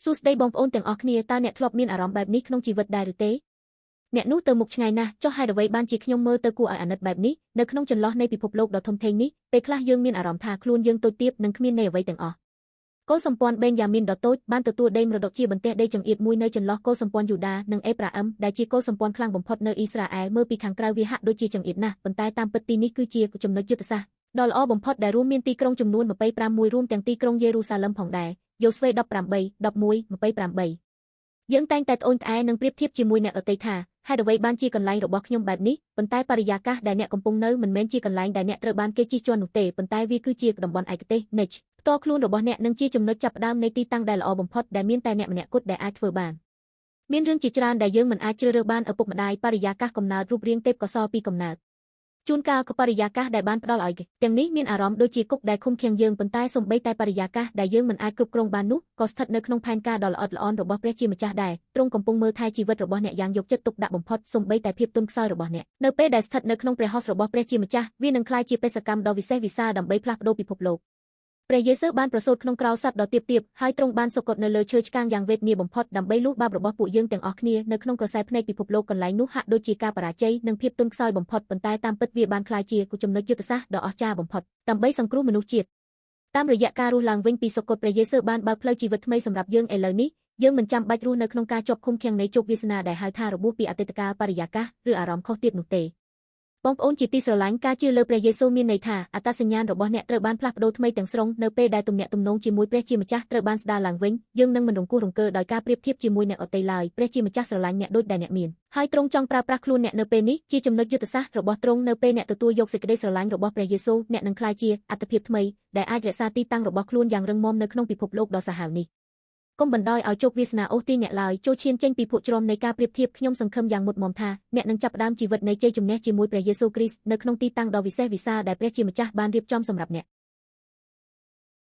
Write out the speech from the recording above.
សួស្តីបងប្អូនទាំងអស់គ្នាតើអ្នកធ្លាប់មានអារម្មណ៍បែបនេះក្នុងជីវិតដែរឬទេអ្នកនោះទៅមុខឆ្ងាយណាស់ចុះហេតុអ្វីបានជាខ្ញុំមើលទៅគួរឲ្យអាណិតបែបនេះនៅក្នុងចន្លោះនៃពិភពលោកដ៏ធំធេងនេះពេលខ្លះយើងមានអារម្មណ៍ថាខ្លួនយើងតូចទាបនិងគ្មានន័យអ្វីទាំងអស់កូនសម្ព័ន្ធបេនយ៉ាមីនដ៏តូចបានទទួលដីមរតកជាបន្ទះដីចង្អៀតមួយនៅចន្លោះកូនសម្ព័ន្ធយូដានិងអេប្រាអឹមដែលជាកូនសម្ព័ន្ធខ្លាំងបំផុតនៅអ៊ីស្រាអែលមើលពីខាងក្រៅវាហាក់ដូចជាចង្អៀតណាស់ប៉ុន្តែតាមពិតទីនេះគឺជាចំណុចយុទ្ធសាស្ត្រដ៏ល្អបំផុតដែលរួមមានទីក្រុងចំនួន25មួយរួមទាំងទីក្រុងយេរូសាឡឹមផងដែរយូស្វេ18 11 28យើងតែងតែត្អូញត្អែនិងប្រៀបធៀបជាមួយអ្នកដទៃថាហេតុអ្វីបានជាកន្លែងរបស់ខ្ញុំបែបនេះប៉ុន្តែបរិយាកាសដែលអ្នកកំពុងនៅមិនមែនជាកន្លែងដែលអ្នកត្រូវបានគេជិះជាន់នោះទេប៉ុន្តែវាគឺជាតំបន់ឯកទេស niche ផ្ទាល់ខ្លួនរបស់អ្នកនឹងជាចំណុចចាប់ផ្ដើមនៃទីតាំងដែលល្អបំផុតដែលមានតែអ្នកម្នាក់គត់ដែលអាចធ្វើបានមានរឿងជាច្រើនដែលយើងមិនអាចជ្រើសរើសបានឪពុកម្ដាយបរិយាកាសកំណើតរូបរាងទេពកោសល្យពីកំណើតជួនកាលក៏បរិយាកាសដែលបានផ្ដល់ឲ្យទាំងនេះមានអារម្មណ៍ដូចជាគុកដែលឃុំឃាំងយើងប៉ុន្តែសូម្បីតែបរិយាកាសដែលយើងមិនអាចគ្រប់គ្រងបាននោះក៏ស្ថិតនៅក្នុងផែនការដ៏ល្អិតល្អន់របស់ព្រះជាម្ចាស់ដែរទ្រង់កំពុងមើលថែជីវិតរបស់អ្នកយ៉ាងយកចិត្តទុកដាក់បំផុតសូម្បីតែភាពទន់ខ្សោយរបស់អ្នកនៅពេលដែលស្ថិតនៅក្នុងព្រះហស្ថរបស់ព្រះជាម្ចាស់វានឹងក្លាយជាបេសកកម្មដ៏វិសេសវិសាលដើម្បីផ្លាស់ប្ដូរពិភពលោកព្រះយេស៊ូវបានប្រសូតក្នុងក្រោលសត្វដ៏ទាបទាបហើយទ្រង់បានសុគតនៅលើឈើឆ្កាងយ៉ាងវេទនាបំផុតដើម្បីលួសបាបរបស់ពួកយើងទាំងអស់គ្នានៅក្នុងក្រសែភ្នែកពិភពលោកកន្លែងនោះហាក់ដូចជាការបរាជ័យនិងភាពទន់ខ្សោយបំផុតប៉ុន្តែតាមពិតវាបានក្លាយជាចំណុចយុទ្ធសាស្ត្រដ៏អស្ចារ្យបំផុតដើម្បីសង្គ្រោះមនុស្សជាតិតាមរយៈការរស់ឡើងវិញពីសុគតព្រះយេស៊ូវបានបើកផ្លូវជីវិតថ្មីសម្រាប់យើងឥឡូវនេះយើងមិនចាំបាច់រស់នៅក្នុងការជាប់ឃុំឃាំងនៃជោគវាសនាដែលហៅថារបួសពីអតីតកាលបរិយាកាសឬអារម្មណ៍ខុសទៀតនោះទេបងប្អូនជាទីស្រឡាញ់ការជឿលើព្រះយេស៊ូវមានន័យថាអត្តសញ្ញាណរបស់អ្នកត្រូវបានផ្លាស់ប្ដូរថ្មីទាំងស្រុងនៅពេលដែលទំនាក់ទំនងជាមួយព្រះជាម្ចាស់ត្រូវបានស្ដារឡើងវិញយើងនឹងមិនរង្គោះរង្គើដោយការប្រៀបធៀបជាមួយអ្នកដទៃឡើយព្រះជាម្ចាស់ស្រឡាញ់អ្នកដូចដែលអ្នកមានហើយទ្រង់ចង់ប្រើប្រាស់ខ្លួនអ្នកនៅពេលនេះជាចំណុចយុទ្ធសាស្ត្ររបស់ទ្រង់នៅពេលអ្នកទទួលយកសេចក្តីស្រឡាញ់របស់ព្រះយេស៊ូវអ្នកនឹងក្លាយជាអត្តភាពថ្មីដែលអាចរក្សាទីតាំងរបស់ខ្លួនយ៉ាងរឹងមាំនៅក្នុងពិភពលោកដ៏សាហាវនេះកុំបណ្ដោយឲ្យជោគវាសនាអូសទាញអ្នកឡើយចូលឈានចេញពីភក់ជ្រាំនៃការប្រៀបធៀបខ្ញុំសង្ឃឹមយ៉ាងមុតមាំថាអ្នកនឹងចាប់ផ្ដើមជីវិតនៃជ័យជំនះជាមួយព្រះយេស៊ូវគ្រីស្ទនៅក្នុងទីតាំងដ៏វិសេសវិសាលដែលព្រះជាម្ចាស់បានរៀបចំសម្រាប់អ្នក។